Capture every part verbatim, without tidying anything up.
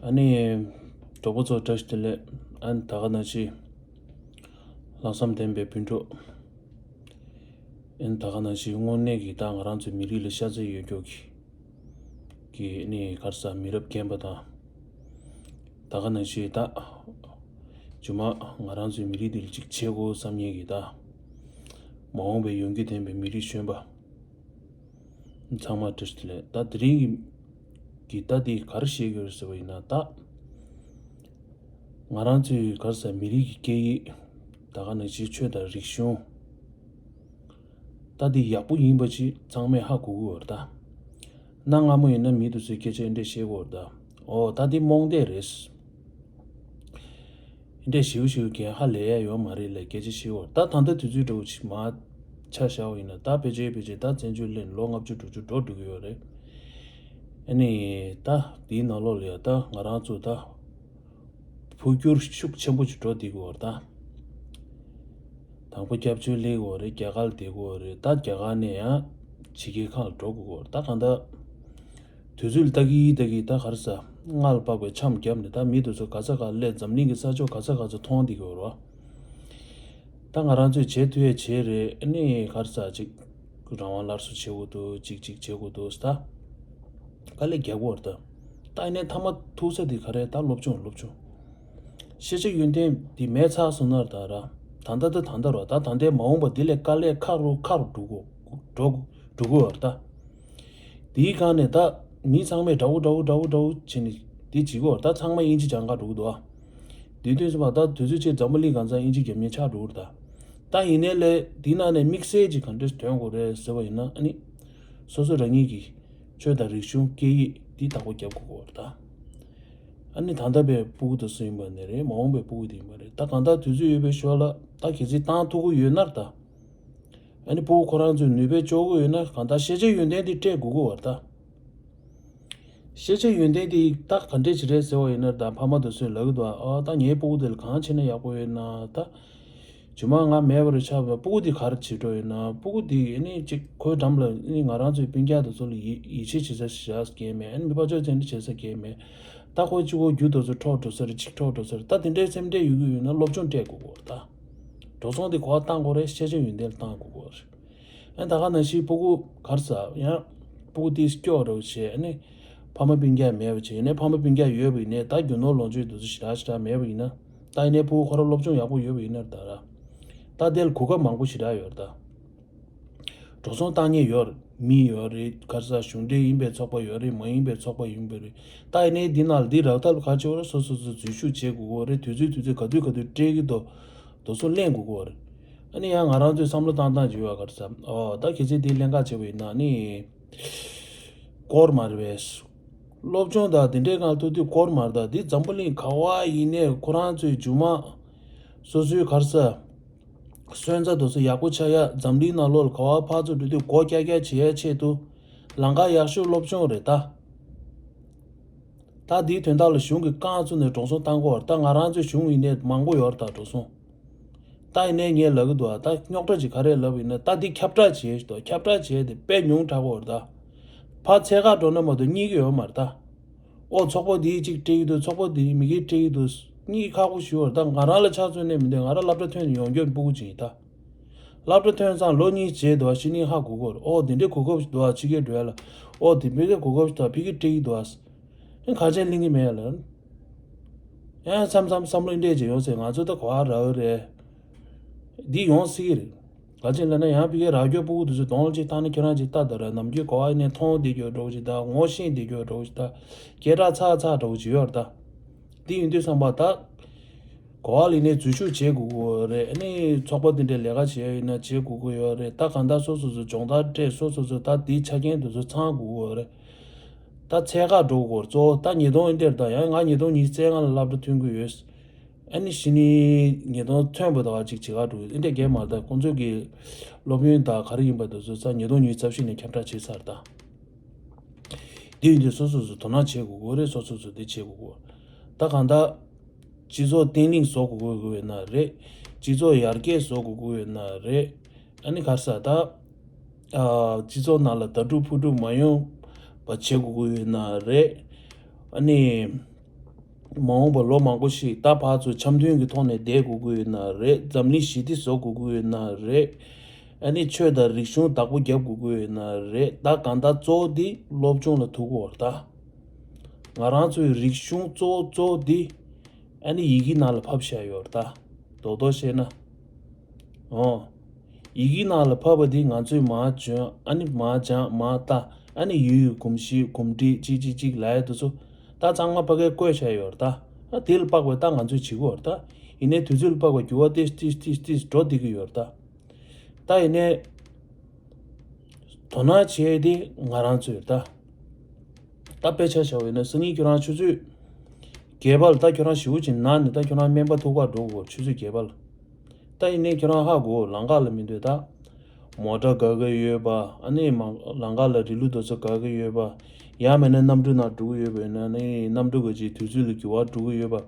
ཨ་ནི། གྲོགས་པོ་ཚོ་བཀྲ་ཤིས་བདེ་ལེགས། ཨ་ནི་ད་ག་ནང་བཞིན། ལྷག་བསམ་ལྡན་པའི་སྤུན་གྲོགས། ཨ་ནི་ད་ག་ནང་བཞིན་དངོས་གནས་ཀྱི་ད་ང་རང་ཚོའི་མི་རིགས་ལ་ཤ་ཚ་ཡོད་ཀྱོག་གི། གི་ཨ་ནི་ག་རེ་ཟ་མི་རབས་རྒན་པ་དང་། ད་ག་ནང་བཞིན་ད། རྗེས་མ་ང་རང་ཚོའི་མི་རིགས་འདི་ལ་ཅིག་བྱེད་དགོས་བསམ་མཁན་གྱི་ད། མ་འོངས་པའི་ཡོང་རྒྱུ་ལྡན་པའི་མི་རིགས་གཞོན་པ། ཚང་མ་བཀྲ་ཤིས་བདེ་ལེགས། ད་དེ་རིང་གི་གི་ད་འདི་ག་རེ་བཤད་ཀྱི་ཡོད་ཟེར་བ་ཡིན་ན། ད་ང་རང་ཚོའི་ག་རེ་ཟ་མི་རིགས་ཀྱི་སྐད་ཡིག། ད་ག་ནང་བཞིན་ཆོས་དང་རིག་གཞུང་། ད་འདི་ཡག་པོ་ཡིན་པ་ཅིག་ཚང་མས་ཧ་གོ་གི་ཡོད་རེད་ད། གནའ་སྔ་མོ་ཡིན་ན་མི་དེ་ཚོས་སྐད་ཆ་འདི་འདྲས་བཤད་ཀྱི་ཡོད་རེད་ད། ཨོ་ད་འདི་རྨོངས་དད་རེད། འདི་འདྲས་ཞིའུ་ཞིའུ་གན་ཧ་ལས་ཡ་ཡོད་མ་རེད་ལབ་སྐད་ཆ་བཤད་ཀྱི་ཡོད་རེད། ད་ད་ལྟ་དུས་ཚོད་འདྲ་བོ་ཅིག་མར་ཆ་བཞག་པ་ཡིན་ན། ད་ཕལ་ཆེར་ཕལ་ཆེར་ད་བཙན་བྱོལ་གླིང་ལོ་ལྔ་བཅུ་དྲུག་ཅུ་འགྲོ་འགྲོ་གི་ཡོད་རེད། ཨ་ནི་ད་འདིའི་ནང་ལོགས་ལ་ཡ་ད་ང་རང་ཚོ་ད། འཕོ་འགྱུར་ཤུགས་ཆེན་པོ་ཅིག་འགྲོ་བསྡད་ཀྱི་ཡོད་རེད་ད། དང་པོ་སྐྱབས་བཅོལ་སླེབས་ཀྱི་ཡོད་རེད། རྒྱ་གར་ལ་བསྡད་ཀྱི་ཡོད་རེད། ད་རྒྱ་གར་ནས་ཡང་ཕྱི་རྒྱལ་ཁག་ལ་འགྲོ་དགོས་ཀྱི་ཡོད་རེད། ད་གང་ལྟར་དུས་ཚོད་ལ་ལྟ་གི་ལྟ་གི་ད་ག་རེ་ཟ། སྔ་ལ་དཔག་པའི་འཆམ་བརྒྱབ་ནས་ད་མི་དེ་ཚོ་ག་ས་ག་སླེབས། འཛམ་གླིང་གི་ས་ཕྱོགས་ག་ས་ག་ཚོ་མཐོང་བསྡད་ཀྱི་ཡོད་རེད་བ། ད་ང་རང་ཚོས་བྱེད་ཐུབ་ཡས་བྱས་རེད། ཨ་ནི་ག་རེ་ཟ་ཅིག་རང་དབང་སླར་གསོ་བྱེད་དགོས་འདུག་ཅིག་ཅིག་བྱེད་དགོས་འདུག་ཟེར་ད། དཀའ་ལས་རྒྱག་གི་ཡོད་རེད་ད། ད་ཡིན་ནའི་མཐའ་མ་ཐུག་ས་དེ་ག་རེ། ད་སློབ་སྦྱོང་སློབ་སྦྱོང་། ཤེས་བྱ་ཡོན་ཏན་དེ་མེད་ཚར་སོང་ན་ད་ར། ད་ལྟ་ད་ད་ལྟ་ར། ད་ད་ལྟའི་མ་འོངས་པ་དེ་ལས་དཀའ་ལས་ཁག་རུ་ཁག་རུ་འགྲོ་གི་འགྲོ་འགྲོ་གི་ཡོད་རེད་ད། དེའི་སྒང་ནས་ད་མི་ཚང་མས་འདྲ་བོ་འདྲ་བོ་འདྲ་བོ་འདྲ་བོ་བྱས་ནས་དེ་བྱེད་ཀྱི་ཡོད་རེད་ད། ཚང་མ་དབྱིན་ཇི་སྦྱང་ག་འགྲོ་གི་འདུག་ཨ། དེ་དུས་ཙམ་པ་ད་དུས་ཚོད་ཅིག་འཛམ་བུ་གླིང་གང་སར་དབྱིན་ཇི་རྒྱབ་མཁན་ཆགས་འགྲོ་གི་རེད་ད། ད་ཡིན་ནའི་ལས་དེའི་ནང་ནས་དམིགས་བསལ་ཅིག་ག་འདྲས་ཐོན་དགོས་རེད་ཟེར་བ་ཡིན་ན། ཨ་ནི་སོ་སོ་རང་ཉིད་ཀྱི་ཆོས་དང་རིག་གཞུང་སྐད་ཡིག་འདི་བདག་པོ་རྒྱབ་དགོས་ཀྱི་ཡོད་རེད་ད། ཨ་ནི་ད་ལྟ་བའི་སྤུ་གུ་དེ་ཚོ་ཡིན་པ་ནས་རེད། མ་འོངས་པའི་སྤུ་གུ་དེ་ཡིན་པ་རེད། ད་གང་ལྟར་དུས་ཚོད་ཡོད་པའི་ཞོར་ལ་ད་གལ་སྲིད་བཏང་ཐུབ་ཀྱི་ཡོད་ན་རེད་ད། ཨ་ནི་སྤུ་གུ་ཁོ་རང་ཚོས་ནུས་པས་ལྕོགས་ཀྱི་ཡོད་ན། གང་ལྟར་ཤེས་བྱའི་ཡོན་ཏན་དེ་སྤྲད་དགོས་ཀྱི་ཡོད་རེད་ད། ཤེས་བྱའི་ཡོན་ཏན་དེ་ད་ག་འདྲས་ཅིག་རེད་ཟེར་བ་ཡིན་ན། ད་ཕ་མ་དེ་ཚོས་ལབ་ཀྱི་འདུག་ཨ། ད་ངའི་སྤུ་གུ་དེ་ལ་གང་བྱས་ན་ཡག་པོ་ཡོད་ན་ད། རྗེས་མ་ང་མེད་པ་རེད་ཆགས་པ། སྤུ་གུ་དེ་ག་རེ་བྱེད་འགྲོ་ཡོད་ན། སྤུ་གུ་དེ་ཨ་ནི་ཅིག་ཁོའི་འགྲམ་ལ་ཨ་ནི་ང་རང་ཚོའི་སྤུན་ཀྱག་དེ་ཚོ་ལ་ཡིད་ཡིད་ཆེས་བྱེད་ས་ཞིག་བཞག་ས་གང་ཡང་མེད། ཨ་ནི་མི་པ་ཅོ་ཅན་དུ་བྱེད་ས་གང་ཡང་མེད། ད་ཁོའི་གཅིག་པོ་རྒྱུ་དེ་ཚོ་འཕྲོག་འགྲོ་ས་རེད། ཅིག་འཕྲོག་འགྲོ་ས་རེད། ད་དེ་འདྲའི་སེམས་ཁྲལ་ཡོད་ཀྱི་ཡོད་ན་སློབ་སྦྱོང་སྤྲད་དགོས་ཀྱི་ཡོད་རེད་ད། འགྲོ་སོང་དེ་གོ་བ་བཏང་དགོས་རེད། ཤེས་བྱའི་ཡོན་ཏན་ལ་བཏང་དགོས་ཀྱི་ཡོད་རེད། ཨ་ནི་ད་ག་ནང་བཞིན་སྤུ་གུ་ག་རེ་ཟ་ཡང་སྤུ་གུ་དེ་སྐྱོ་རོགས་བྱས། ཨ་ནི་ཕ་མ་སྤུན་ཀྱག་མེད་པ་བྱས། ཨ་ནི་ཕ་མ་སྤུན་ཀྱག་ཡོད་པ་ཡིན་ནའི་ད་རྒྱུ་ནོར་ལོངས་སྤྱོད་དེ་ཚོ་ཞེ་དྲག་ཞེ་དྲག་མེད་པ་ཡིན་ན། ད་ཡིན་ནའི་སྤུ་གུ་ཁོ་རང་སློབ་སྦྱོང་ཡག་པོ་ཡོད་པ་ཡིན་ན་ད་ར། ད་དེ་ལ་གོ་སྐབས་མང་པོ་ཞེ་དྲག་ཡོད་རེད་ད། འགྲོ་སོང་བཏང་མཁན་ཡོད་རེད། མི་ཡོད་རེད། ག་རེ་ཟ། གཞུང་འབྲེལ་ཡིན་པའི་ཚོགས་པ་ཡོད་རེད། མ་ཡིན་པའི་ཚོགས་པ་ཡིན་པ་རེད། ད་ཡིན་ནའི་འདི་ནང་ལ་འདི་རག་ཐབས་ག་བྱེད་དགོས་རེད། སོ་སོ་སོ་འཛུལ་ཞུགས་བྱེད་དགོས་ཀྱི་ཡོད་རེད། དུས་ཚོད་དུས་ཚོད་ག་དུས་ག་དུས་སྤྲད་ཀྱི་འདུག་དེ་ཚོ་ལེན་དགོས་ཀྱི་ཡོད་རེད། ཨ་ནི་ཡང་ང་རང་ཚོས་བསམ་བློ་བཏང་སྟངས་ཅིག་ཡོད་པ་ག་རེ་ཟ། ཨོ་ད་གལ་སྲིད་འདི་ལེན་ག་བྱས་པ་ཡིན་ན། ཨ་ནི་དཀོར་མ་རེད་པས། སློབ་སྦྱོང་དང་དེ་འདྲའི་སྒང་ཐུག་དུས་དཀོར་མ་རེད་ད། འདི་འཛམ་བུ་གླིང་ག་བ་ཡིན་ནའི་ཁོ་རང་ཚོའི་རྒྱུ་མ་སོ་སོའི་ག་རེ་ཟ། སོན་རྩ་དེ་ཚོ་ཡག་པོ་ཆགས་ཡ། འཛམ་གླིང་ནང་ལོགས་ལ་ག་བ་ཕར་ཚུར་འགྲོ་དུས་སྒོ་རྒྱག་རྒྱག་བྱེད་ཡ་ཆེད་དུ་ལམ་ཁ་ཡག་ཤོས་སློབ་སྦྱོང་རེད་ད། ད་འདིའི་དོན་དག་ལ་གཞུང་གིས་རྐང་བཙུགས་ནས་འགྲོ་སོང་བཏང་དགོས་པ་རེད་ད། ང་རང་ཚོའི་གཞུང་ཡིན་ནའི་མང་པོ་ཡོད་རེད་ད་འགྲོ་སོང་། ད་ཡིན་ནའི་ངས་ལབ་ཀྱི་འདུག་ཨ། ད་རྙོག་དྲ་ཅིག་ག་རེ་ལབ་ཡིན་ན། ད་འདི་ཁྱབ་བསྒྲགས་བྱས་ཤིག་དང་། ཁྱབ་བསྒྲགས་བྱས་དེ་དཔེ་ཉུང་དྲགས་པ་རེད་ད། ཕར་ཚད་བཀག་འགྲོ་ན་མ་གཏོགས་རྙེད་ཀྱི་ཡོད་མ་རེད་ད། ཨོ་ཚོགས་པ་འདིས་གཅིག་སྤྲད་ཀྱི་འདུག་ཚོགས་པ་འདིས་མི་སྒེར་སྤྲད་ཀྱི་འདུག་རྙེད་ཁག་པོ་ཞིག་ཡོད་རེད་ད། ང་རང་ལ་ཆ་མཚོན་ནས་མི་འདུག་ང་རང་སློབ་གྲྭ་ཐོན་ནས་ཡོང་རྒྱུ་སྤུ་གུ་ཅིག་ཡིན་ད། སློབ་གྲྭ་ཐོན་ཙང་ལོ་གཉིས་རྗེས་འདུག་ཨ། ཕྱི་ནས་ཧ་གོ་གི་ཡོད་རེད། ཨོ་དེ་འདྲའི་གོ་སྐབས་ཤིག་འདུག་ཨ། ཕྱི་རྒྱལ་འགྲོ་ཡ་ལ། ཨོ་དེ་འདྲའི་གོ་སྐབས་ཤིག་འདུག་ཕ་གིར་སྤྲད་ཀྱི་འདུག་ཨ། ཨེ་ག་ཅན་ལེན་གྱི་མེད་ལ། ཡང་མཚམས་མཚམས་བསམ་བློ་འདྲེས་བྱས་ཡོང་ཟེར། ང་ཚོ་ད་ག་བ་རག་གི་རེད། འདི་ཡོང་སྲིད་ཀྱི་རེད། ག་ཅན་ལབ་ན་ཡང་ཕ་གིའི་ར་རྒྱུག་སྤུ་གུ་དེ་ཚོ་གདོང་ལ་ཅིག་བཏང་ན། ཁྱེད་རང་ཅིག་ལྟ་དང་ར། ནམ་རྒྱུན་ག་བ་ཡིན་ནའི་མཐོང་བསྡད་རྒྱུ་འདྲ་བོ་ཅིག་དང་། ངོ་ཤེས་བསྡད་རྒྱུ་འདྲ་བོ་ཅིག་དང་། སྐད་གྲགས་ཚ་ཚ་འདྲ་བོ་ཅིག་ཡོད་རེད་ད། འདི་ཡིན་དུས་ཙམ་པ་ད། ག་བ་ལ་ཡིན་ནའི་འཛུལ་ཞུགས་བྱེད་དགོས་ཀྱི་ཡོད་རེད། ཨ་ནི་ཚོགས་པ་འདི་འདྲའི་ལས་ཀ་བྱེད་ཡ་ཡིན་ན་བྱེད་དགོས་ཀྱི་ཡོད་རེད། ད་གང་ལྟར་སོ་སོ་སོ་སྦྱོང་བརྡར་སྤྲད། སོ་སོ་སོ་ད་འདིའི་ཆ་རྐྱེན་དེ་ཚོ་ཚང་དགོས་ཀྱི་ཡོད་རེད། ད་ཚད་བཀག་འགྲོ་དགོས་རེད། གཙོ་བོ་ད་ཉིས་སྟོང་འདིར། ད་ཡང་ང་ཉིས་སྟོང་ཉི་ཤུ་རྩ་ལྔ་ལ་སློབ་གྲྭ་ཐོན་གྱི་ཡོད། ཨ་ནི་གཞི་ནས་ཉིས་སྟོང་ཐོན་པ་དང་གཅིག་བྱེད་ག་འགྲོ་གི་ཡོད། འདི་འདྲ་གས་མ་རེད། ད་ཁོང་ཚོས་ཀྱི་སློབ་ཡོན་དང་ག་རེ་ཡིན་པ་དེ་ཚོ་ས་ཉིས་སྟོང་ཉི་ཤུ་རྩ་བཞི་ནས་ཁྱབ་བསྒྲགས་བྱས་ཚར་ད། དེ་ཡིན་དུས་སོ་སོ་སོ་དོ་སྣང་བྱེད་དགོས་ཀྱི་རེད། སོ་སོ་སོ་དེ་བྱེད་དགོས་ཀྱི། ད་གང་ལྟར་སྤྱི་ཚོགས་བརྟན་ལྷིང་བཟོ་དགོས་ཀྱི་ཡོད་ན་རེད། སྤྱི་ཚོགས་ཡར་རྒྱས་བཟོ་དགོས་ཀྱི་ཡོད་ན་རེད། ཨ་ནི་ག་རེ་ཟ། ད་ཨ་སྤྱི་ཚོགས་ནང་ལ་ཟླ་དཀྲུག་ཕུ་དཀྲུག་མ་ཡོང་བ་བྱེད་དགོས་ཀྱི་ཡོད་ན་རེད། ཨ་ནི་ མ་འོངས་པ་ལོ་མང་པོ་ཞིག་ད་ཕར་ཚུར་འཆམ་མཐུན་གྱི་ཐོག་ནས་བསྡད་དགོས་ཀྱི་ཡོད་ན་རེད། འཛམ་གླིང་ཞི་བདེ་བཟོ་དགོས་ཀྱི་ཡོད་ན་རེད། ཨ་ནི་ཆོས་དང་རིག་གཞུང་བདག་པོ་རྒྱབ་དགོས་ཀྱི་ཡོད་ན་རེད། ད་གང་ལྟར་གཙོ་བོ་འདི་སློབ་སྦྱོང་ལ་ཐུག་གི་ཡོད་རེད་ད། ང་རང་ཚོའི་རིག་གཞུང་གཙོ་བོ་གཙོ་བོ་འདི་ཨ་ནི་ཡི་གེ་ནང་ལ་ཕབ་བཞག་ཡོད་རེད་ད། རྡོག་རྡོག་བཤད་ན། ཨོ། ཡི་གེ་ནང་ལ་ཕབ་པ་འདི་ང་ཚོས་མར་འཇོན། ཨ་ནི་མར་སྦྱང་མར་ལྟ། ཨ་ནི་ཡུལ་གོམས་གཤིས་གོམས་འདྲིས་གཅིག་གཅིག་གཅིག་ལབ་ཡ་དེ་ཚོ་ད་ཚང་མ་ཕ་གིར་བཀོད་བཞག་ཡོད་རེད་ད། ཨ་དེ་ལ་དཔག་པའི་ད་ང་ཚོས་བྱེད་ཀྱི་ཡོད་རེད་ད། ཡིན་ནའི་དུས་ཚོད་ལ་དཔག་པའི་འགྱུར་བ་ཏིས་ཏིས་ཏིས་ཏིས་འགྲོ་བསྡད་ཀྱི་ཡོད་རེད་ད། ད་ཡིན་ནའི། དོ་སྣང་བྱེད་དེ་ང་རང་ཚོས་ད། ད་དཔེ་ཆ་བཞག་པ་ཡིན་ན་སང་ཉིན་ཁྱོད་རང་ཆུ་ཚོད་བརྒྱད་པ་ལ་ད་ཁྱོད་རང་ཞེ་པོ་ཅིག་ན་ནས་ད་ཁྱོད་རང་སྨན་པ་ཐུག་གར་འགྲོ་དགོས་ཆུ་ཚོད་བརྒྱད་པ་ལ། ད་ཡིན་ནའི་ཁྱོད་རང་ཧ་གོ་ལམ་ཁ་ལ་མི་འདུག་ད། མོ་ཊ་འགག་གི་ཡོད་པ། ཨ་ནི་མ་ལམ་ཁ་ལ་རི་ལུ་དེ་ཚོ་འགག་གི་ཡོད་པ། ཡང་མིན་ན་གནམ་གྲུ་ནང་འགྲོ་གི་ཡོད་པ་ཡིན་ན་ནི་གནམ་གྲུ་གི་ཅིག་དུས་ཚོད་ལ་འགྱུར་བ་འགྲོ་གི་ཡོད་པ།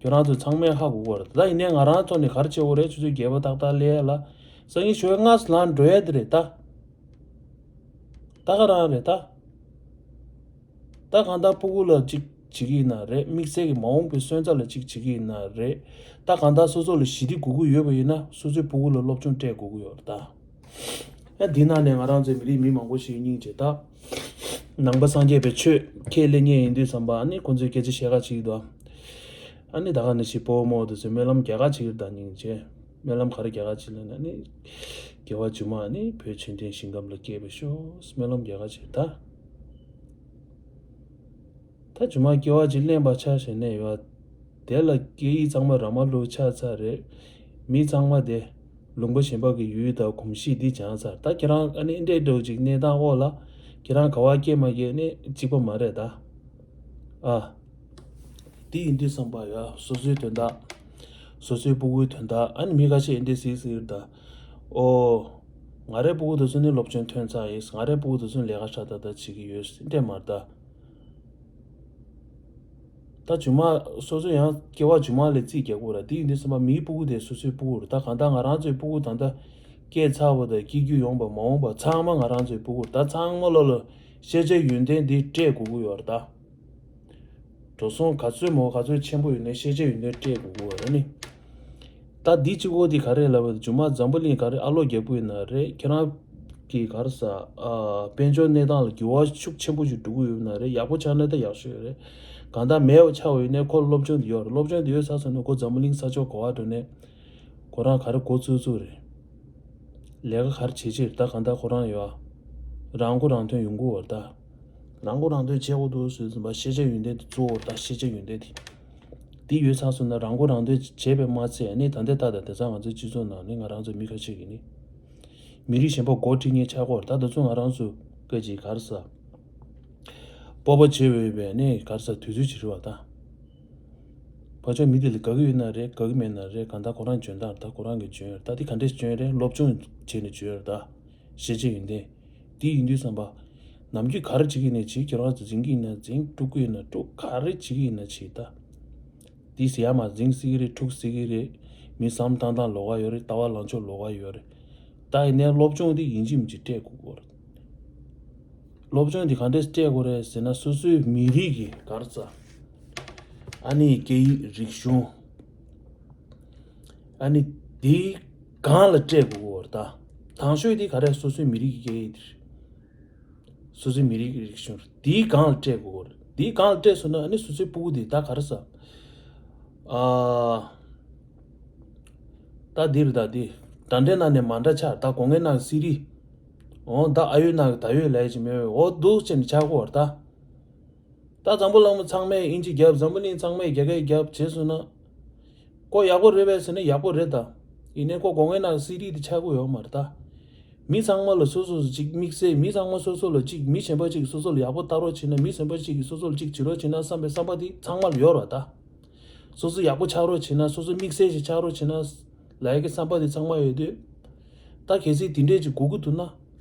ཁྱོད་རང་ཚོ་ཚང་མས་ཧ་གོ་གི་རེད། ད་ཡིན་ནའི་ང་རང་ཚོ་ནི་ག་རེ་བྱེད་དགོས་རེད། ཆུ་ཚོད་བརྒྱད་པ་ཏག་ཏག་སླེབས་ཡ་ལ། སང་ཉིན་ཞོགས་སྔ་ས་ལངས་འགྲོ་ཡ་དེ་རེད་ད། ད་ག་རང་རེད་ད། ད་གང་ལྟར་སྤུ་གུ་ལ་གཅིག་བྱེད་ཀྱི་ཡིན་ན་རེད། དམིགས་བསལ་གྱི་མ་འོངས་པའི་སོན་རྩ་ལ་གཅིག་བྱེད་ཀྱི་ཡིན་ན་རེད། ད་གང་ལྟར་སོ་སོ་ལ་ཞི་བདེ་དགོས་ཀྱི་ཡོད་པ་ཡིན་ན་སོ་སོའི་སྤུ་གུ་ལ་སློབ་སྦྱོང་སྤྲད་དགོས་ཀྱི་ཡོད་རེད་ད། ཨ་འདི་ནང་ནས་ང་རང་ཚོའི་མི་རིགས་མི་མང་པོ་ཞིག་སྙིང་རྗེ་ད། ནང་པ་སངས་རྒྱས་པའི་ཆོས་ཁས་ལེན་མཁན་ཡིན་དུས་ཙམ་པ་ཨ་ནི་ཁོང་ཚོས་སྐད་ཆ་བཤད་ག་ཅིག་འདུག་ཨ་ནི་ད་ག་ནང་བཞིན་སྤོ་བོ་རྨོ་བོ་དེ་ཚོས་སྨོན་ལམ་རྒྱག་ག་ཅིག་ད་སྙིང་རྗེ། སྨོན་ལམ་ག་རེ་རྒྱག་ག་ཅིག་ལབ་ན་ནི། རྒྱལ་བ་རྒྱུ་མ་ནི་བོད་ཆོས་ལྡན་ཞིང་ཁམས་ལ་སྐྱེས་པར་ཤོག་སྨོན་ལམ་རྒྱག་ག་ཅིག་ད། ད་རྒྱུ་མ་སྐྱེ་བ་གཅིག་ལེན་པ་ཆ་བཞག་ནས་ཡོད། དེ་ལ་སྐད་ཡིག་ཚང་མ་ར་མ་ལུག་ཆགས་ཚར་རེད། མི་ཚང་མ་དེ་ལུང་པ་གཞན་པ་གི་ཡུལ་དང་གོམས་གཤིས་འདི་སྦྱངས་ཚར། ད་ཁྱེད་རང་ཨ་ནི་འདྲེ་འདྲ་བོ་ཅིག་གནས་སྟངས་འོག་ལ་ཁྱེད་རང་ག་བ་སྐྱེས་མ་སྐྱེས་ནི་གཅིག་པ་མ་རེད་ད། ཨ། དེ་ཡིན་དུས་ཙམ་པ་ཡ་སོ་སོའི་དོན་དག་སོ་སོའི་སྤུ་གུའི་དོན་དག་ཨ་ནི་མི་ཁ་ཤས་འདི་ཟེར་ཟེར་ད། ཨོ། ང་རའི་སྤུ་གུ་དེ་ཚོ་ནི་སློབ་སྦྱོང་ཐོན་ཚར་ཡིན། ང་རའི་སྤུ་གུ་དེ་ཚོ་ལས་ཀ་ཧྲ་ཏག་ཏག་བྱེད་ཀྱི་ཡོད་འདྲས་མ་རེད་ད། ད་རྒྱུ་མ་སོ་སོ་ཡང་སྐྱེ་བ་རྒྱུ་མ་ལས་རྩིས་རྒྱག་དགོས་ར། དེ་ཡིན་དུས་ཙམ་པ་མིའི་སྤུ་གུ་དེ་སོ་སོའི་སྤུ་གུ་རེད་ད། གང་ལྟར་ང་རང་ཚོའི་སྤུ་གུ་ད་ལྟ་སྐྱེས་ཚར་བ་དང་སྐྱེ་རྒྱུ་ཡོང་པ་མ་འོངས་པ་ཚང་མ་ང་རང་ཚོའི་སྤུ་གུ་རེད་ད། ཚང་མ་ལོ་ལ་ཤེས་བྱའི་ཡོན་ཏན་འདི་སྤྲད་དགོས་ཀྱི་ཡོད་རེད་ད། འགྲོ་སོང་ག་ཚོད་མང་ག་ཚོད་ཆེན་པོ་ཡོད་ནའི་ཤེས་བྱ་ཡོན་ཏན་སྤྲད་དགོས་ཀྱི་ཡོད་རེད་ནི། ད་འདི་གཅིག་པོ་འདི་ག་རེ་ལབ་པ་རྒྱུ་མ་འཛམ་བུ་གླིང་ག་རེ་ཨ་ལོ་རྒྱག་པོ་ཡིན་ན་རེད། ཁྱེད་རང་གི་ག་རེ་ཟ་ཨ་དཔལ་འབྱོར་གནས་སྟངས་ལ་འགྱུར་བ་ཤུགས་ཆེན་པོ་ཞིག་འགྲོ་གི་ཡོད་ན་རེད། ཡག་པོ་ཆགས་ན་ད་ཡག་ཤོས་རེད། གང་ལྟར་མེད་པ་ཆགས་པ་ཡིན་ནའི་ཁོ་སློབ་སྦྱོང་འདི་ཡོད་རེད། སློབ་སྦྱོང་འདི་ཡོད་ཚར་སོང་ན་ཁོ་འཛམ་བུ་གླིང་ས་ཕྱོགས་ག་བ་འགྲོ་ནའི་ཁོ་རང་ག་རེ་འགོ་ཚུགས་ཚུགས་རེད། ལས་ཀ་ག་རེ་བྱེད་ཅེས་ད་གང་ལྟར་ཁོ་རང་ཡོད་ཨ། རང་མགོ་རང་ཐོན་ཡོང་གི་ཡོད་རེད་ད། རང་མགོ་རང་ཐོན་བྱེད་དགོས་འདུག་ཟེར་ཙམ་པ་ཤེས་བྱ་ཡོན་ཏན་དེ་གཙོ་བོ་ད་ཤེས་བྱ་ཡོན་ཏན་དེ། དེ་ཡོད་ཚར་སོང་ན་རང་མགོ་རང་ཐོན་བྱས་པས་མ་ཚད་ནི་ད་ལྟའི་ད་ད་དེ་ཚང་ང་ཚོའི་སྤྱི་ཚོགས་ནང་ནི་ང་རང་ཚོ་མི་ཁ་ཤས་ཀྱིས་ནི། མི་རིགས་གཞན་པ་མགོ་ཁྲིད་མཁན་ཆགས་ཀྱི་ཡོད་རེད་ད། དེ་ཚོ་ང་རང་ཚོ་སྐད་ཅིག་ག་རེ་ཟ། སྤོབས་པ་བྱེད་འོས་པའི་ནི་ག་རེ་ཟ་དུས་ཚོད་ཅིག་རེད་བ་ད། ཕར་ཕྱོགས་མི་དེ་ལ་དགའ་གི་ཡོད་ན་རེད། དགའ་གི་མེད་ན་རེད། གང་ལྟར་ཁོ་རང་འཇོན་ཐང་རེད་ད། ཁོ་རང་གི་འཇོན་ཡོད་རེད་ད། དེ་ག་འདྲས་འཇོན་རེད། སློབ་སྦྱོང་བྱས་ནས་འཇོན་ཡོད་རེད་ད། ཤེས་བྱ་ཡོན་ཏན། དེ་ཡིན་དུས་ཙམ་པ། ནམ་རྒྱུན་ག་རེ་བྱེད་ཀྱི་ཡིན་ན་བྱེད། ཁྱོད་རང་ཚོ་འཛིང་གི་ཡིན་ན་འཛིང་། དཀྲུག་གི་ཡིན་ན་དཀྲུག་ག་རེ་བྱེད་ཀྱི་ཡིན་ན་བྱེད་ད། དེ་ཟེར་ཡ་མ་འཛིང་སྲིད་ཀྱི་རེད། དཀྲུག་སྲིད་ཀྱི་རེད། མི་བསམ་བཏང་སྟངས་ལོགས་ཀ་ཡོད་རེད། ལྟ་བ་ལངས་ཕྱོགས་ལོགས་ཀ་ཡོད་རེད། ད་ཡིན་ནའི་སློབ་སྦྱོང་དེ་ཡིན་གཅིག་མིན་གཅིག་སྤྲད་དགོས་ཀྱི་རེད། སློབ་སྦྱོང་དེ་ག་འདྲས་སྤྲད་དགོས་རེད་ཟེར་ན་སོ་སོའི་མི་རིགས་ཀྱི་ག་རེ་ཟ། ཨ་ནི་སྐད་ཡིག་རིག་གཞུང་། ཨ་ནི་དེ་སྒང་ལ་སྤྲད་དགོས་ཀྱི་ཡོད་རེད་ད། དང་ཤོས་དེ་ག་རེ་སོ་སོའི་མི་རིགས་ཀྱི་སྐད་ཡིག་དེ་རེད། སོ་སོའི་མི་རིགས་ཀྱི་རིག་གཞུང་རེད། དེའི་སྒང་ལ་སྤྲད་དགོས་ཀྱི་ཡོད་རེད། དེའི་སྒང་ལ་སྤྲད་སོང་ན་ཨ་ནི་སོ་སོའི་སྤུ་གུ་དེ་ད་ག་རེ་ཟ། ཨ། ད་འདི་རེད་ད་འདི། ད་འདྲའི་ནང་ནས་མ་འདྲ་ཆགས་ད་སྒོ་ངའི་ནང་གི་སི་རི། འོ་ད་ཨ་ཡོད་ནང་གི་ད་ཡོད་ལས་ཀྱི་མེད་འོ་འདུག་ཅེས་ནས་ཆགས་ཀྱི་ཡོད་རེད་ད། ད་འཛམ་བུ་གླིང་ཚང་མས་དབྱིན་ཇི་རྒྱབ། འཛམ་བུ་གླིང་ཚང་མས་རྒྱ་སྐད་རྒྱབ་བྱས་སོང་ན། ཁོ་ཡག་པོ་རེད་པས་ཟེར་ན་ཡག་པོ་རེད་ད། ཡིན་ནའི་ཁོ་སྒོ་ངའི་ནང་གི་སི་རི་དེ་ཆགས་ཀྱི་ཡོད་མ་རེད་ད། མི་ཚང་མ་ལ་སོ་སོ་སོ་གཅིག་དམིགས་བསལ་མི་ཚང་མ་སོ་སོ་ལ་གཅིག་མི་གཞན་པ་གཅིག་གིས་སོ་སོ་ལ་ཡག་པོ་ལྟ་རོགས་བྱེད་ན་མི་གཞན་པ་གཅིག་གིས་སོ་སོ་ལ་གཅིག་བྱེད་རོགས་བྱེད་ན་བསམ་པའི་བསམ་པ་དེ་ཚང་མ་ལ་ཡོད་རེད་ད། སོ་སོ་ཡག་པོ་ཆགས་རོགས་བྱེད་ན་སོ་སོ་དམིགས་བསལ་ཞིག་ཆགས་རོགས་བྱེད་ན་ལབ་ཡ་གི་བསམ་པ་དེ་ཚང་མ་ཡོད་དུས། ད་གལ་སྲིད་དེ་འདྲས་ཅིག་དགོས་ཀྱི་འདུག་ན།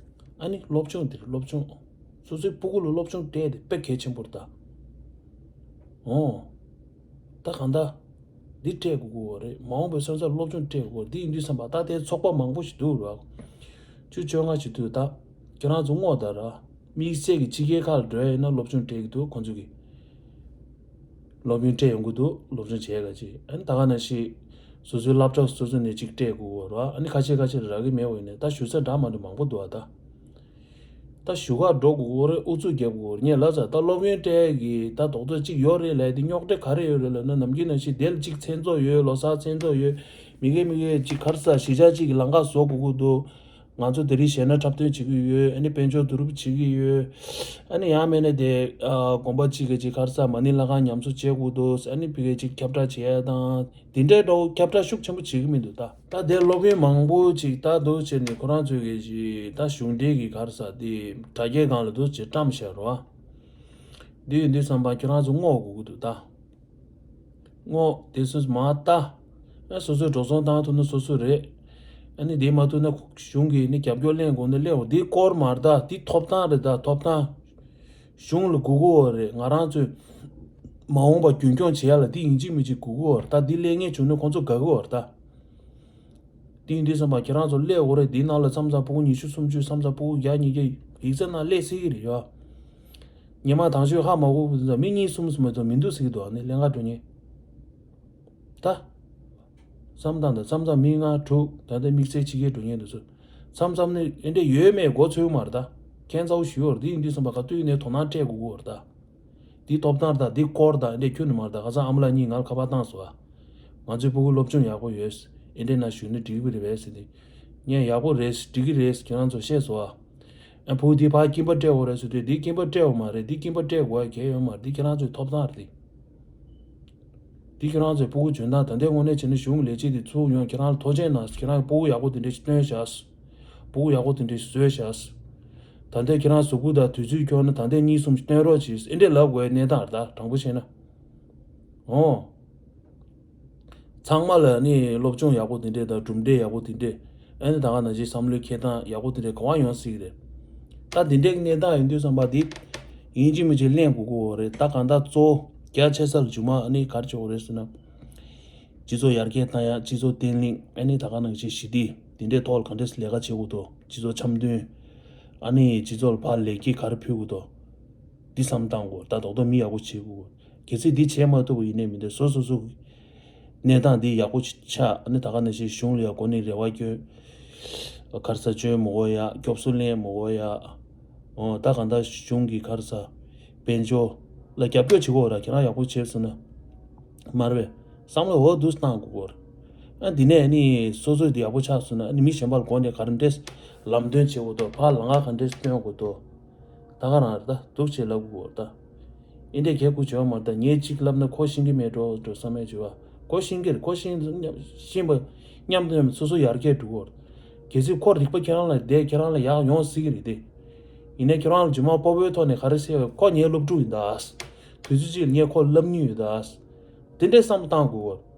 ཨ་ནི་སློབ་སྦྱོང་དེ་རེད་སློབ་སྦྱོང་། སོ་སོའི་སྤུ་གུ་ལ་སློབ་སྦྱོང་སྤྲད་དེ་དཔེ་གལ་ཆེན་པོ་རེད་ད། འོ། ད་གང་ལྟར། འདི་སྤྲད་དགོས་ཀྱི་ཡོད་རེད། མ་འོངས་པའི་སོན་རྩ་སློབ་སྦྱོང་སྤྲད་དགོས་འདི་ཡིན་དུས་ཙམ་པ་ད་ལྟའི་ཚོགས་པ་མང་པོ་ཞིག་འདུག་ར། བཅུ་བཅོ་ལྔ་ཞིག་འདུག་ད། ཁྱེད་རང་ཚོ་སྔོག་ད་ར། དམིགས་བསལ་གྱི་ཕྱི་རྒྱལ་ཁག་ལ་འགྲོ་ཡ་ཡིན་ན་སློབ་སྦྱོང་སྤྲད་ཀྱི་འདུག་ཁོང་ཚོ་གིས། སློབ་ཡོན་སྤྲད་ཡོང་གི་འདུག་སློབ་སྦྱོང་བྱས་ག་ཅིག་ཨ་ནི་ད་ག་ནང་བཞིན་སོ་སོའི་སློབ་གྲྭ་སོ་སོ་ནས་ཅིག་སྤྲད་དགོས་ར། ཨ་ནི་ཁ་ཤས་ཁ་ཤས་རག་གི་མེད་པ་ཡིན་ནའི་ད་ཞུ་ས་འདྲ་མ་འདྲ་མང་པོ་འདུག་ཨ་ད། ད་ཞུ་གར་འགྲོ་དགོས་རེད། ཨུ་ཚུགས་རྒྱབ་དགོས་རེད། ངས་ལབ་ཙང་ད་སློབ་ཡོན་སྤྲད་གི་ད་རྡོག་རྡོག་ཅིག་ཡོད་རེད་ལབ་དེ་རྙོག་དྲ་ག་རེ་ཡོད་རེད་ལབ་ན། ནམ་རྒྱུན་ནང་བཞིན་དེ་ལ་ཅིག་མཚན་ཚོགས་ཡོད། ལོ་གསར་མཚན་ཚོགས་ཡོད། མི་སྒེར་མི་སྒེར་ཅིག་ག་རེ་ཟ་གཞིས་ཆགས་ཅིག་གི་ལམ་ཁ་བཟོ་དགོས་ཀྱི་འདུག་ང་ཚོ་དེ་རིང་གཞས་སྣ་འཁྲབ་སྟོན་བྱེད་ཀྱི་ཡོད། ཨ་ནི་དཔལ་འབྱོར་བསྡུ་རུབ་བྱེད་ཀྱི་ཡོད། ཨ་ནི་ཡང་མིན་ན་དེ་ཨ་དགོན་པ་གཅིག་གི་ཅིག་ག་རེ་ཟ་མ་ཎི་ལྷ་ཁང་ཉམས་གསོ་བྱེད་དགོས་འདུག་ཨ་ནི་ཕ་གི་ཅིག་ཁྱབ་བསྒྲགས་བྱེད་ཡ་དང་དེ་འདྲའི་འདྲ་བོ་ཁྱབ་བསྒྲགས་ཤུགས་ཆེན་པོ་བྱེད་ཀྱི་མི་འདུག་ད། ད་དེ་སློབ་ཡོན་མང་པོ་ཅིག་ད་འདུག་བྱས་ནས་ཁོ་རང་ཚོས་གི་ཅིག་ད་གཞུང་འབྲེལ་གྱི་ག་རེ་ཟ་དེ་དྲ་རྒྱའི་སྒང་ལ་འདུག་བྱས་བཀྲམ་བཞག་རོ། འདི་ཡིན་དུས་ཙམ་པ་ཁྱེད་རང་ཚོ་བསྔོག་དགོས་ཀྱི་འདུག་ད། བསྔོག་དེ་སོ་སོ་མ་ལྟ། ཨ་སོ་སོས་འགྲོ་སོང་བཏང་ཐུབ་ན་སོ་སོ་རེད། ཨ་ནི་དེ་མ་ཐུབ་ན་གཞུང་གིས་ནི་རྒྱབ་སྐྱོར་ལེན་དགོས་ན་ལེན་འོ། དེ་སྐོར་མ་རེད་ད། དེ་ཐོབ་ཐང་རེད་ད། ཐོབ་ཐང་། གཞུང་ལ་དགོས་ཀྱི་ཡོད་རེད། ང་རང་ཚོས་མ་འོངས་པ་རྒྱུན་སྐྱོང་བྱེད་ཡ་ལ་དེ་ཡིན་གཅིག་མིན་གཅིག་དགོས་ཀྱི་ཡོད་རེད་ད། དེ་ལེན་མཁན་བྱུང་ན་ཁོང་ཚོ་དགའ་གི་ཡོད་རེད་ད། དེ་ཡིན་དུས་ཙམ་པ་ཁྱེད་རང་ཚོ་སླེབས་དགོས་རེད། དེའི་ནང་ལ་མཚམས་མཚམས་ཕྲུ་གུ་ཉི་ཤུ་སུམ་ཅུ། མཚམས་མཚམས་ཕྲུ་གུ་བརྒྱ་ཉིས་བརྒྱ་ཡིག་ཚད་ནང་སླེབས་སྲིད་ཀྱི་རེད་ཡ། ཉི་མ་དང་ཤོས་ཧ་མ་གོ་བ་ཙམ་མི་གཉིས་གསུམ་གསུམ་མ་གཏོགས་མི་འདུག་ཟེར་གྱི་འདུག་ཨ་ནི་ལྷན་ཁག་འགྲོ་མཁན། ད། བསམ་སྟངས་དང་། མཚམས་མཚམས་མི་ལྔ་དྲུག་ད་ལྟ་དམིགས་བསལ་ཕྱི་རྒྱལ་འགྲོ་མཁན་འདུག་ཚོ། མཚམས་མཚམས་ནི་ཨེ་འདྲས་ཡོད་མེད་མགོ་ཚོས་མ་རེད་ད། ཁྱད་མཚར་པོ་ཞིག་ཡོད་རེད། དེ་ཡིན་དུས་ཙམ་པ་ག་དུས་ནས་དོ་སྣང་སྤྲད་དགོས་ཀྱི་ཡོད་རེད་ད། འདི་ཐོབ་ཐང་དང་འདི་སྐོར་དང་འདི་ཁྱོན་ནས་མ་རེད་ད། ཁ་སང་ཨ་མ་ལགས་གཉིས་ང་ལ་ཁ་པར་བཏང་སོང་ཨ། ང་ཚོའི་ཕྲུ་གུ་སློབ་སྦྱོང་ཡག་པོ་ཡོད། ཨེ་འདྲས་ན་ཞུས་ན་འགྲིག་གི་རེད་པས་ཟེར་ཏེ། ངས་ཡག་པོ་རེད། འགྲིག་གི་རེད། ཁྱེད་རང་ཚོ་བཤད་སོང་ཨ། ཨ་ཕྲུ་གུ་འདི་ཕར་སྐྱིན་པ་སྤྲད་དགོས་རེད་ཟེར་དུས་འདི་སྐྱིན་པ་སྤྲད་དགོས་མ་རེད། འདི་སྐྱིན་པ་སྤྲད་དགོས་ཡ་གལ་ཡོད་མ་རེད། འདི་ཁྱེད་རང་ཚོའི་ཐོབ་ཐང་རེད། འདི་ཁྱེད་རང་ཚོའི་ཕྲུ་གུ་འཇོན་ཐང་ད་ལྟའི་དངོས་གནས་བྱས་ན་གཞུང་ལས་བྱེད་འདི་ཚུར་ཡོང་། ཁྱེད་རང་ལ་ཐོ་ཆེན་གནང་། ཁྱེད་རང་ཕྲུ་གུ་ཡག་པོ་དེ་འདྲས་ཞིག་སྟོན་བཞག་ཕྲུ་གུ་ཡག་པོ་དེ་འདྲས་ཞིག་བཟོས་བཞག་ད་ལྟའི་ཁྱེད་རང་གཟུགས་པོ་དང་དུས་ཚོད་འཁྱོལ་ན་ད་ལྟའི་གཉིས་གསུམ་ཞིག་སྟོན་རོགས་གྱིས། ཨེ་འདྲས་ལབ་དགོས་ཡ་གནས་སྟངས་རེད་ད། དྲང་པོ་བཤད་ན། ཨོ། ཚང་མ་ལ་ནི་སློབ་སྦྱོང་ཡག་པོ་དེ་འདྲས་དང་གྲུབ་འབྲས་ཡག་པོ་དེ་འདྲས། ཨ་ནི་ད་ག་ནང་བཞིན་བསམ་བློའི་འཁྱེར་སྟངས་ཡག་པོ་དེ་འདྲས་ག་པར་ཡོང་སྲིད་ཀྱི་རེད། ད་དེ་འདྲས་ཀྱི་གནས་སྟངས་ཡིན་དུས་ཙམ་པ་འདི་ཡིན་གཅིག་མིན་གཅིག་གླེང་དགོས་ཀྱི་ཡོད་རེད། ད་གང་ལྟར་གཙོ་བོ་རྒྱ་ཆེ་ས་ལ་རྗེས་མ་ཨ་ནི་ག་རེ་བྱེད་དགོས་རེད་ཟེར་ན། སྤྱི་ཚོགས་ཡར་རྒྱས་བཏང་ཡ། སྤྱི་ཚོགས་བརྟན་ལྷིང་། ཨ་ནི་ད་ག་ནང་བཞིན་ཞི་བདེ་དེ་འདྲས་ཐོག་ལ་ག་འདྲས་ལས་ཀ་བྱེད་དགོས་འདུག་སྤྱི་ཚོགས་འཆམ་མཐུན། ཨ་ནི་སྤྱི་ཚོགས་ལ་ཕར་ལེགས་སྐྱེས་ག་རེ་ཕུལ་དགོས་འདུག་འདི་བསམ་བཏང་དགོས། ད་རྡོག་རྡོག་མི་ཡག་པོ་བྱེད་དགོས། གལ་སྲིད་འདི་བྱས་མ་ཐུབ་པ་ཡིན་ནའི་མི་འདུག་སོ་སོ་སོ་གི་གནས་སྟངས་འདི་ཡག་པོ་ཆགས། ཨ་ནི་ད་ག་ནང་བཞིན་གཞུང་ལ་ཡང་གོ་གནས་རེ་བ་སྐྱོན། ག་རེ་ཟ་བཅོལ་མི་དགོས་ཡ། སྐྱོབ་གསོ་ལེན་མི་དགོས་ཡ། ཨོ་ད་གང་ལྟར་གཞུང་གི་ག་རེ་ཟ་དཔལ་འབྱོར་ལ་རྒྱབ་སྐྱོར་བྱེད་དགོས་ར། ཁྱེད་རང་ཡག་པོ་བྱས་སོང་ན་མ་རེད་པས། བསམ་བློ་འོ་འདུག་བཏང་དགོས་གོ། ཨ་འདི་ནས་ཨ་ནི་སོ་སོས་འདི་ཡག་པོ་ཆགས་སོང་ན་ཨ་ནི་མི་གཞན་པ་ལ་སྒོ་ནས་ག་རེ་འདྲས་ལམ་སྟོན་བྱེད་དགོས་འདུག་ཕར་ལམ་ཁ་ག་འདྲས་སྟོན་དགོས་འདུག་ད་ག་རང་རེད་ད། འདུག་བྱས་ལབ་དགོས་ད། ཨེ་འདྲས་གལ་ཁུར་བྱེད་པ་མ་རེད་ད། ངས་གཅིག་ལབ་ན་ཁོ་ཤེས་ཀྱི་མེད་འགྲོ་འགྲོ་བསམ་ཡས་བྱེད་པ། ཁོ་ཤེས་ཀྱི་རེད། ཁོ་ཤེས་ཤེས་པ་མཉམ་དུ་མཉམ་སོ་སོ་ཡར་རྒྱས་འགྲོ་གི་ཡོད་རེད། གལ་སྲིད་ཁོ་རིག་པ་ཁྱེད་རང་ལ་བསྡད་ཁྱེད་རང་ལ་ཡག་ཡོང་སྲིད་ཀྱི་རེད་དེ། ཡིན་ནའི་ཁྱེད་རང་ལ་རྗེས་མ་སྤོ་བོའི་ཐོག་ནས་ག་རེ་བཤད། ཁོ་ངའི་སློབ་ཕྲུག་ཡིན་ད། དུས་ཚོད་ཅིག་ལ་ངས་ཁོ་ལ་བསླབ་མྱོང་ཡོད་ད། དེ་འདྲའི་བསམ་བློ་བཏང་དགོས་གོ།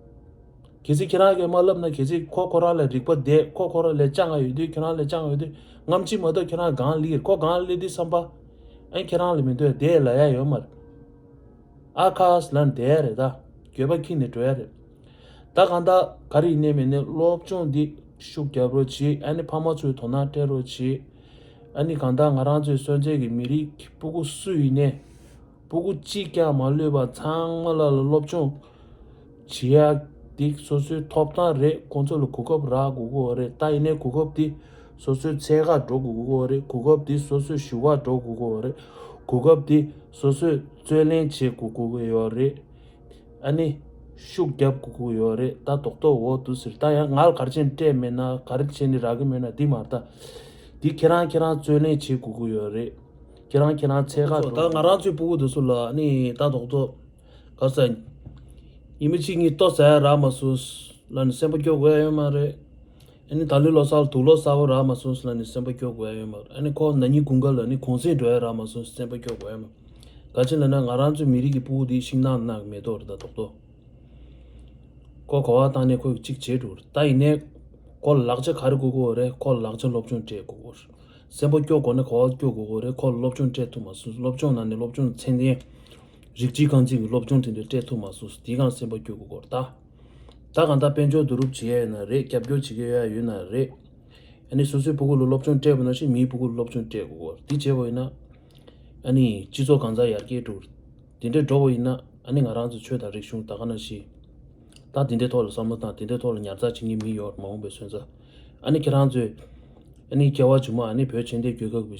གལ་སྲིད་ཁྱེད་རང་གིས་མ་བསླབ་ན་གལ་སྲིད་ཁོ་ཁོ་རང་ལ་རིག་པ་བསྡད། ཁོ་ཁོ་རང་ལས་སྤྱང་ང་ཡོད་དུས། ཁྱེད་རང་ལས་སྤྱང་ང་ཡོད་དུས་ནམ་ཞིག་མ་གཏོགས་ཁྱེད་རང་སྒང་སླེབས་ཀྱི་རེད། ཁོ་སྒང་སླེབས་དུས་བསམ་པ། ཨ་ཁྱེད་རང་ལ་མི་འདོད་བསྡད་ལ་ཡ་ཡོད་མ་རེད། ཨ་ཁ་ས་ལ་བསྡད་ཡ་རེད་ད། འགྱོད་པ་ཁྱེར་ནས་འགྲོ་ཡ་རེད། ད་གང་ལྟར་ག་རེ་ཡིན་ནའི་མིན་ནའི་སློབ་སྦྱོང་འདི་ཤུགས་རྒྱབ་རོགས་བྱེད། ཨ་ནི་ཕ་མ་ཚོས་དོ་སྣང་སྤྲད་རོགས་བྱེད། ཨ་ནི་གང་ལྟར་ང་རང་ཚོའི་སོན་རྩ་གི་མི་རིགས་ཀྱི་ཕྲུ་གུ་སུ་ཡིན་ནའི། ཕྲུ་གུ་གཅིག་ཀྱང་མ་ལུས་པ་ཚང་མ་ལ་ལ་སློབ་སྦྱོང་བྱེད་ཡ་འདི་སོ་སོའི་ཐོབ་ཐང་རེད། ཁོང་ཚོ་ལ་གོ་སྐབས་རག་དགོས་ཀྱི་ཡོད་རེད། ད་ཡིན་ནའི་གོ་སྐབས་འདི་སོ་སོའི་འཚོལ་ག་འགྲོ་དགོས་ཀྱི་ཡོད་རེད། གོ་སྐབས་འདི་སོ་སོས་ཞུ་ག་འགྲོ་དགོས་ཀྱི་ཡོད་རེད། གོ་སྐབས་འདི་སོ་སོས་རྩོད་ལེན་བྱེད་དགོས་ཀྱི་ཡོད་རེད། ཨ་ནི་ཤུགས་རྒྱབ་དགོས་ཀྱི་ཡོད་རེད། ད་རྡོག་རྡོག་འོ་འདུག་ཟེར། ད་ཡང་ང་ལ་ག་རེ་བྱས་ནས་སྤྲད་མེད་ན། ག་རེ་བྱས་ནས་རག་གི་མེད་ན་འདི་མ་རེད་ད། འདི་ཁྱེད་རང་ཁྱེད་རང་རྩོད་ལེན་བྱེད་དགོས་ཀྱི་ཡོད་རེད། ཁྱེད་རང་ཁྱེད་རང་འཚོལ་ག་འགྲོ། ད་ང་རང་ཚོའི་ཕྲུ་གུ་འདི་ཚོ་ལ་ཨ་ནི་ད་རྡོག་རྡོག་ག་རེ་ཟ། ཉི་མ་གཅིག་གཉིས་ལྟོ་ཟ་ཡ་རག་མ་སོང་ལབ་ནས་སེམས་པ་སྐྱོ་དགོས་ཡ་ཡོད་མ་རེད། ཨ་ནི་ད་ལོའི་ལོ་གསར་ལ་དུག་ལོག་གསར་པ་རག་མ་སོང་ཟེར་ལབ་ནས་སེམས་པ་སྐྱོ་དགོས་ཡ་ཡོད་མ་རེད། ཨ་ནི་ཁོ་ན་ནིང་དགུན་ཁ་ལ་ནི་གུང་སེང་འགྲོ་ཡ་རག་མ་སོང་ཟེར་སེམས་པ་སྐྱོ་དགོས་ཡ་མ་རེད། ག་ཅི་ལབ་ན་ང་རང་ཚོའི་མི་རིགས་ཀྱི་ཕྲུ་གུ་དེ་ཤིང་ནགས་ནང་མེ་ཏོག་རེད་ད་རྡོག་རྡོག་ཁོ་ག་པར་བཏང་ནས་ཁོས་གཅིག་བྱེད་འགྲོ་རེད། ད་ཡིན་ནའི་ཁོ་ལ་ལག་ཆ་ག་རེ་དགོས་ཀྱི་ཡོད་རེད། ཁོ་ལ་ལག་ཆ་སློབ་སྦྱོང་སྤྲད་དགོས་ཀྱི་ཡོད་རེད། སེམས་པ་སྐྱོ་དགོས་ན་ག་པར་སྐྱོ་དགོས་ཀྱི་ཡོད་རེད། ཁོ་ལ་སློབ་སྦྱོང་སྤྲད་ཐུབ་མ་སོང་། སློབ་སྦྱོང་ནང་ནས་སློབ་སྦྱོང་ཚད་ལྡན། རིགས་གཅིག་རྐང་གཅིག་གི་སློབ་སྦྱོང་དེ་འདྲ་སྤྲད་ཐུབ་མ་སོང་། དེའི་སྒང་སེམས་པ་སྐྱོ་དགོས་ཀྱི་ཡོད་རེད་ད། ད་གང་ལྟར་དཔལ་འབྱོར་བསྡུ་རུབ་བྱེད་ཡ་ཡིན་ན་རེད། རྒྱབ་སྐྱོར་བྱེད་ཀྱི་ཡོད་ཡ་ཡོད་ན་རེད། ཨ་ནི་སོ་སོའི་ཕྲུ་གུ་ལ་སློབ་སྦྱོང་སྤྲད་པ་ནང་བཞིན་མིའི་ཕྲུ་གུ་ལ་སློབ་སྦྱོང་སྤྲད་དགོས་ཀྱི་ཡོད་རེད། འདི་བྱས་པ་ཡིན་ན། ཨ་ནི་སྤྱི་ཚོགས་གང་ཚང་ཡར་རྒྱས་འགྲོ་གི་རེད། དེ་འདྲ་འགྲོ་བ་ཡིན་ན་ ཨ་ནི་ང་རང་ཚོ་ཆོས་དང་རིག་གཞུང་ད་ག་ནང་བཞིན་ད་དེ་འདྲའི་ཐོག་ལ་བསམ་བློ་བཏང་། དེ་འདྲའི་ཐོག་ལ་ཉར་ཚགས་བྱེད་མཁན་མི་ཡོད་མ་འོངས་པའི་སོན་རྩ། ཨ་ནི་ཁྱེད་རང་ཚོས་ཨ་ནི་སྐྱེ་བ་རྗེས་མ་ཨ་ནི་བོད་ཆོས་ལྡན་རྒྱལ་ཁབ་ཀྱི་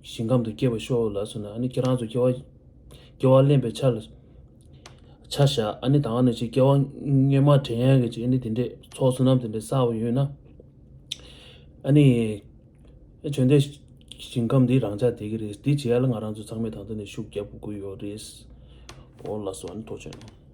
ཞིང་ཁམས་དུ་སྐྱེས་པ་ཤོག་ལབ་སོང་ན། ཨ་ནི་ཁྱེད་རང་ཚོ་སྐྱེ་བ་སྐྱེ་བ་ལེན་པའི་ཆ་ལ་ཆ་བཞག་ཨ་ནི་ད་ག་ནང་བཞིན་སྐྱེ་བ་སྔོན་མ་དྲན་ཡག་གི་ཅིག་ཨ་ནི་དེ་འདྲའི་ཚོགས་བསོད་ནམས་དེ་འདྲའི་བསགས་པ་ཡོད་ན། ཨ་ནི། ཨེ་བྱོན་ཏེ་ཞིང་ཁམས་འདི་རང་འཇགས་བསྡད་ཀྱི་རེད། འདི་བྱེད་ཡ་ལ་ང་རང་ཚོ་ཚང་མས་ད་ལྟ་ནས་ཤུགས་རྒྱབ་དགོས་ཀྱི་ཡོད་རེད། འོ་ལགས་སོ། ཨ་ནི་ཐུགས་རྗེ་གནང་།